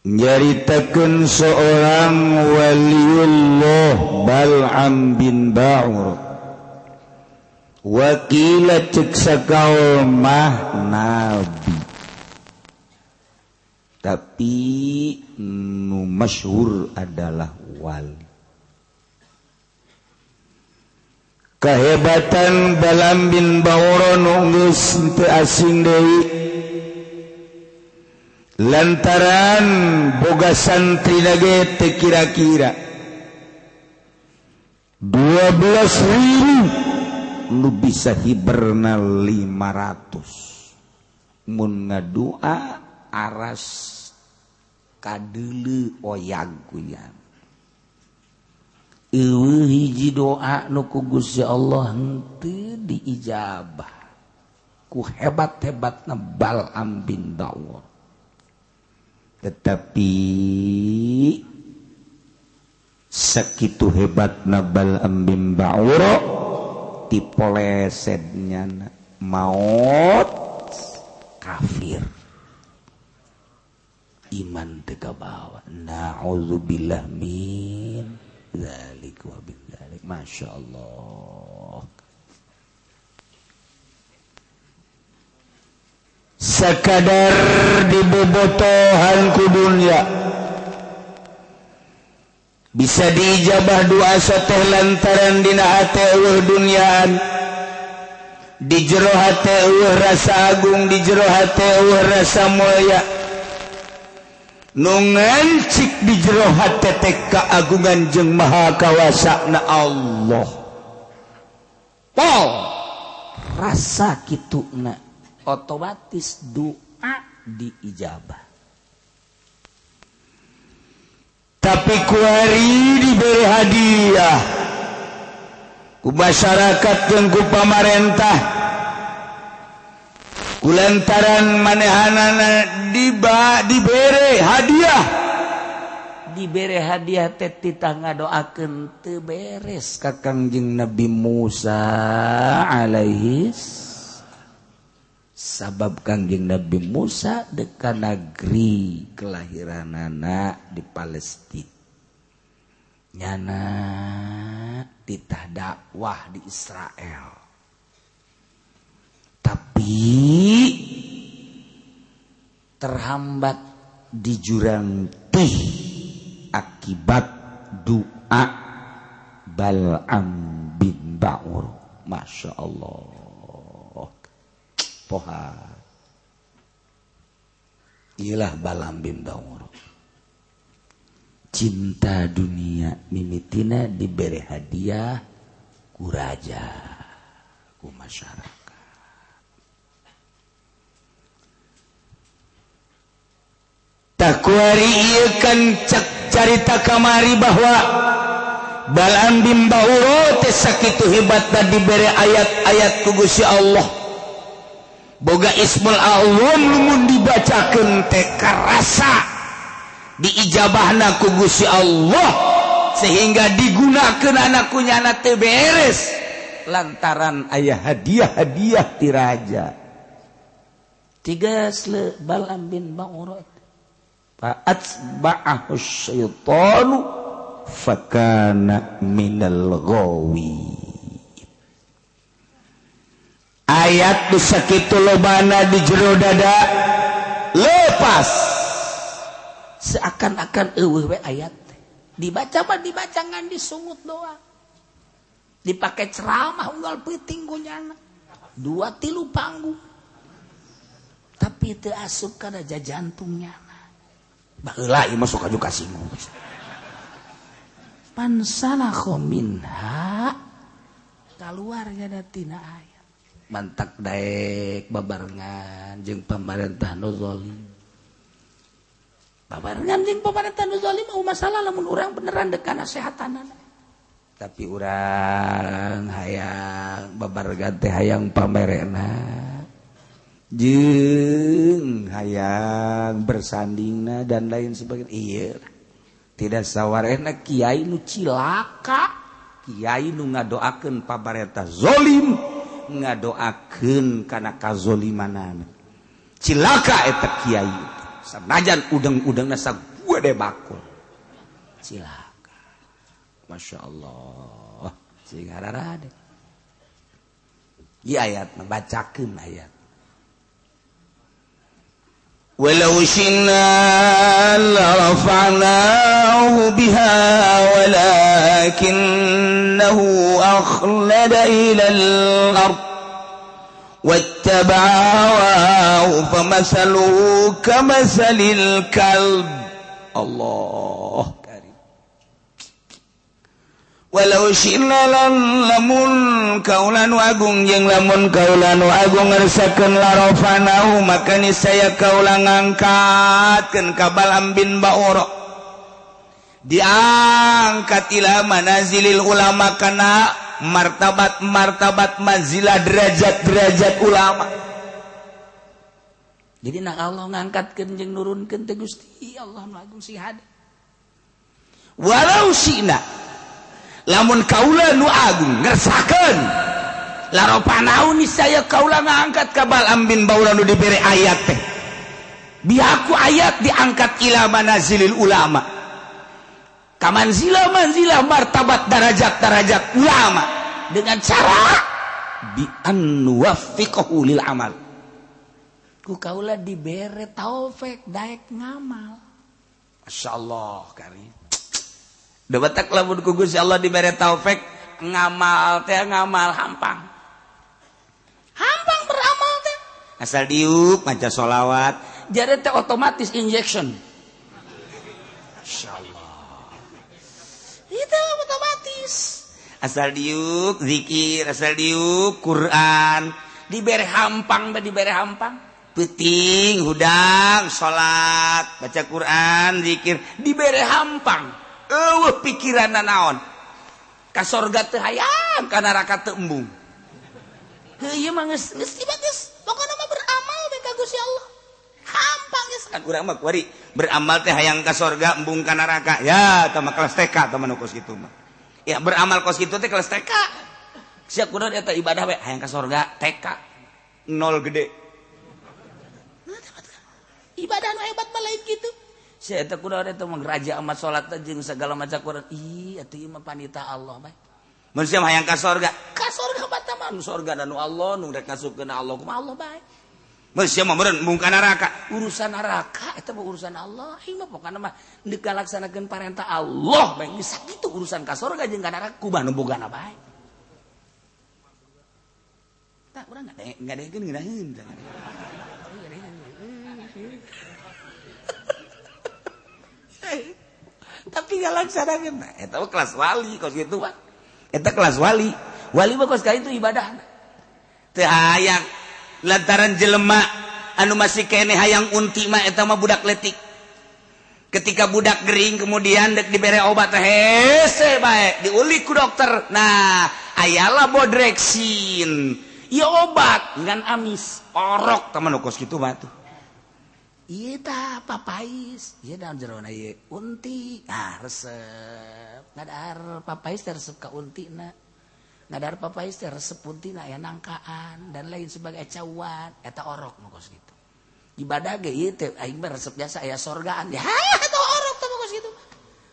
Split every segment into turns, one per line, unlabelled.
Nyaritakeun seorang waliullah Bal'am bin Ba'ur. Wakila cek sakaul mah nabi, tapi nu masyhur adalah wali. Kehebatan Bal'am bin Ba'ur nu geus teu asing deui lantaran boga santri ge teu kira-kira 12.000 nu bisa hiberna 500 mun ngadua aras kadeuleu oyag kuyan. Eueuh hiji doa nu ku Gusti Allah henteu diijabah ku hebat-hebatna Bal'am bin Ba'ur. Tetapi sakitu hebatna Bal'am bin Ba'ur dipolesetnya maut kafir, iman teu kabawa. Na'udzubillah min dzalik wa bin dzalik. Masya Allah. Sekadar dibobotohan ku dunya bisa diijabah doa sateh lantaran dina hate eueuh dunyaan, di jero hate eueuh rasa agung, di jero hate eueuh rasa mulia. Nu ngancik di jero hate teh keagungan jeung maha kawasana Allah. Pol rasa kituna otomatis doa diijabah. Tapi kuari diberi hadiah ku masyarakat jeung ku pamarentah, kulantaran manehanana dibere hadiah, dibere hadiah teh titah ngadoakeun teu beres ka Kangjeng Nabi Musa alaihi. Sabab Kangjeng Nabi Musa deka negeri kelahiranana di Palestina, nyana titah dakwah di Israel. Tapi terhambat di jurang tih akibat doa Bal'am bin Ba'ur. Masya Allah. Poha. Ilah Bal'am bin Ba'ur. Cinta dunia mimitina diberi hadiah ku raja, ku masyarakat. Takuari ieu kan cek carita kamari bahwa Bal'am bin Ba'ur teh sakitu hebatna diberi ayat-ayat ku Gusti Allah. Boga Ismul A'zam lamun dibacakeun teh karasa diijabahna ku Gusti Allah sehingga digunakeun anak ku nyana teh beres lantaran aya hadiah-hadiah ti raja. Tiga sle Bal'am bin Ba'ur fa atba'ahu syaitanu fakana minal ghawi. Ayat nu sakitu lobana di jero dada lepas seakan-akan eueuh we ayat dibaca mah dibaca ngan disungut doang, dipake ceramah unggal peuting ku nyana 2-3 panggung tapi teu asup kana jantungnya. Baheula ieu mah sok aju kasinggung. Pansalakho minha kaluar nya tina ayat. Mantak daek babarengan jeung pamarentah nu zalim. Babarengan jeung pamarentah nu zalim mah masalah lamun urang beneran dek kana sehatanana. Tapi urang hayang babarengan teh hayang pamerena jeung hayang bersandingna dan lain sebagainya. Iya, tidak sawarehna kiai nu cilaka, kiai nu ngadoakeun pamarentah zalim, ngadoakeun kana kazolimanana. Cilaka eta kiai. Sanajan udeng-udengna Gede bakul. Cilaka. Masya Allah. Sing ararade. Ieu ayat bacakeun ayat. Walau syi'na larafa'nahu biha walakinnahu akhlada ilal ard wattaba'a hawahu famathaluhu kamathalil kalb. Allah karim. Walau syi'na lamun kaula nu agung jeung lamun kaula nu agung ngersakeun larafanahu maka niscaya kaula ngangkatkeun ka Bal'am bin Ba'ura diangkat ila manazilil ulama kana martabat-martabat manzilah derajat-derajat ulama. Jadi nak Allah ngangkatkeun jeung nurunkeun teh Gusti Allah nu agung sing hade. Walau syi'na lamun kaula nu agung ngersakeun laropanau niscaya kaula ngangkat ka Bal'am bin Baura nu dibere ayat teh. Biaku ayat diangkat ila manazilil ulama. Kamanzilah manzilah martabat darajat-darajat ulama dengan cara bi an nuwaffiqahu lil amal. Ku kaula dibere taufik daek ngamal. Masyaallah karim. Da batak lamun ku Gusti Allah dibere taufik ngamal teh ngamal hampang. Hampang beramal teh. Asal diuk maca sholawat, jare teh otomatis injection. Masyaallah. Itu otomatis. Asal diuk zikir, asal diuk Quran, dibere hampang teh dibere hampang. Peuting hudang salat, baca Quran, zikir, dibere hampang. Eueuh pikiranna naon ka sorga teu hayang ka neraka teu embung. Heuh ieu mah geus geus geus pokona mah beramal we ka Gusti Allah. Hampang geus kan urang mah kuari beramal teh hayang ka sorga embung ka neraka. Ya tah mah kelas TK tah mah nu kos kitu mah. Ya beramal kos kitu teh kelas TK. Sia kudu eta ibadah we hayang ka sorga TK nol gede. Ibadah nu hebat mah lain kitu. Saya teh kudu eta mah raja amat salat teh jeung segala macam Quran. Ih atuh ieu mah panita Allah bae. Mun sia hayang ka sorga bata mah nu sorga da nu Allah nu rek ngasupkeun Allah kumaha Allah bae. Mun sia mah meureun embung ka neraka, urusan neraka eta mah urusan Allah. Ieu mah pokona mah deuk ngalaksanakeun parentah Allah bae geus sakitu urusan ka sorga jeung ka neraka kumaha nu bogana bae. Tah urang ngadengekeun ngeunaheun. Tapi nggak laksanakeun. Eta mah kelas wali kos kitu mah. Eta kelas wali. Wali mah kos ka itu ibadah. Teu hayang lantaran jelema anu masih keneh hayang unti mah eta mah budak letik. Ketika budak gering kemudian dek dibere obat hese bae diulik ku dokter. Nah, ayalah bodreksin. Ieu obat ngan amis. Orok tah mah nu kos kitu mah tuh. Ieu tah papais, ieu daun jerona ieu unti, ah resep. Ngadahar papais teh resep ka untina. Ngadahar papais teh resep untina aya nangkaan dan lain sebagai cawan, eta orok nu kos kitu. Ibadah ge ieu teh aing mah resep jasa aya sorgaan. Ya eta orok teh kos kitu.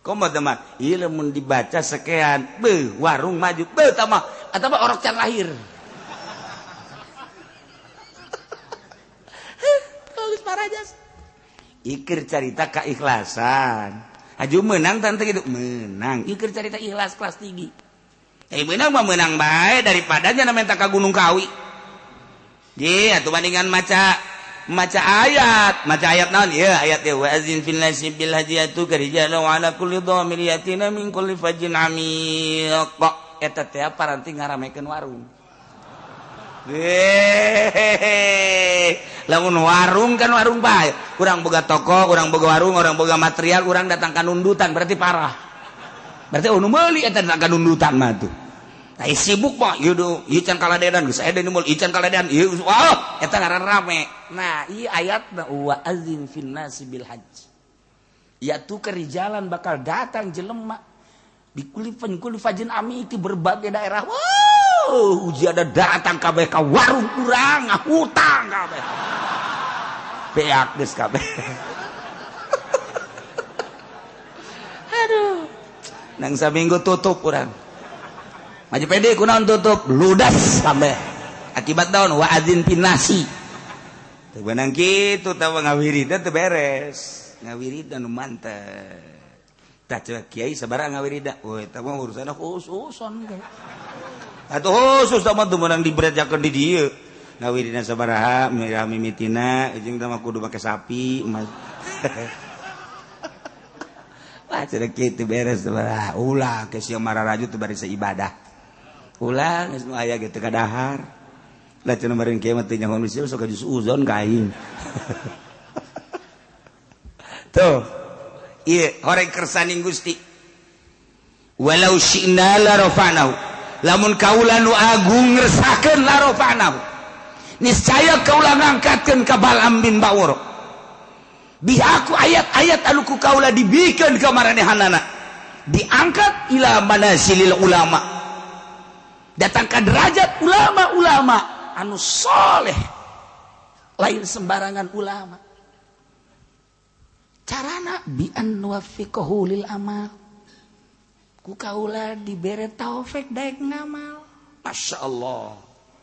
Komo teh mah ieu lamun dibaca sekean, beuh warung maju, beuh tah mah eta mah orok can lahir. Bagus parajas. Ikir carita keikhlasan. Aju menang tante gitu, menang. Ikir carita ikhlas kelas tinggi. Menang mah menang bae daripada nya minta ka Gunung Kawi. Ye atuh bandingan maca ayat, maca ayat naon? Ieu ayat ieu wa azin fil nasi bil hajiyatu karijalu ala kulli dhamir yatina min kulli fajin amiq. Eta teh paranti ngaramekeun warung. Hehehe. Lamun warung kan warung bae. Urang boga toko, urang boga warung, urang boga material, urang datang ka nundutan berarti parah. Berarti nu meuli eta datang ka nundutan mah tuh. Tah sibuk mah ieu ieu can kaladedan geus aya deui ieu can kaladedan ieu wah eta ngaran rame. Nah, ieu ayatna wa azin fin nasi bil hajj. Ya tu kerijalan bakal datang jelema di kulifan kulifajin ami di berbagai daerah. Wow, uji ada datang kabeh ka warung urang hutang kabeh. Beak geus kabeh. Nang saminggu tutup urang. Maju pede kunaon tutup ludas kabeh. Akibat naon wa adzin finnasi. Teu beunang kitu tah ngawiridan teu beres. Ngawiridan nu mantep. Tah coba kiai sabaraha ngawirida? Oh eta mah urusanna khususon. Atuh khusus tah mah teu meunang diberejakeun di dieu. Ngawirina sabaraha mirah mimitina jeung tah mah kudu make sapi. Wah cenah kitu beres sabaraha. Ulah ke sia mararaju teu bari ibadah. Ulah geus nu aya ge teu kadahar. Lah cenah bari kieu mah teu nyaho nu sok jus uzon ka aing. Tuh. Ieu horeng kersaning Gusti. Walau syi'na la rafa'nahu. Lamun kaula nu agung ngersakeun la rafa'nahu. Niscaya kaula ngangkatkeun ka Bal'am bin Ba'ur. Bihaku ayat-ayat anu ku kaula dibikeun ka maranehanana. Diangkat ila manazilil ulama. Datang ka derajat ulama-ulama anu soleh. Lain sembarangan ulama. Carana bi an nuwaffiqahu lil amal. Ku kaula dibere taufik daek ngamal. Masya Allah.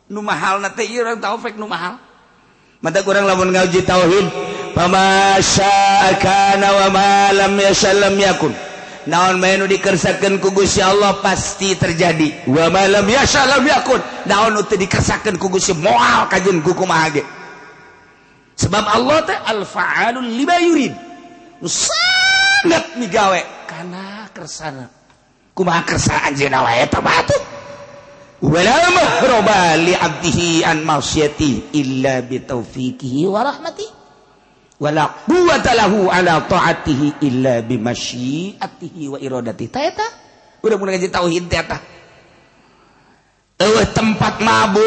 Nu mahalna teh ieu urang taufik nu mahal. Mata kurang lamun ngaji tauhid, fama syaa kana wa ma lam yasha lam yakun. Naon bae nu dikersakeun ku Gusti Allah pasti terjadi. Wa ma lam yasha lam yakun. Naon nu teu dikersakeun ku Gusti moal kajeun ku kumaha ge. Sebab Allah teh al-fa'alul lima yurid. Nu sangat migawe kana kersana. Kumaha kersa anjeunna wae eta mah atuh. Wala mahraba li 'abdihi an ma'siyati illa bi taufiqihi wa rahmatihi. Wala quwwata lahu ala ta'atihi illa bi masyiatihi wa iradatihi. Ta eta udah mun ngaji tauhid teh eta. Eueuh tempat mabur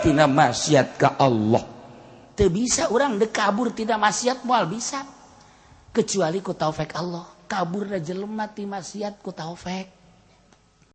tina maksiat ka Allah. Teu bisa urang deuk kabur tina maksiat moal bisa. Kecuali ku taufik Allah. Kaburna jelema ti maksiat ku taufik.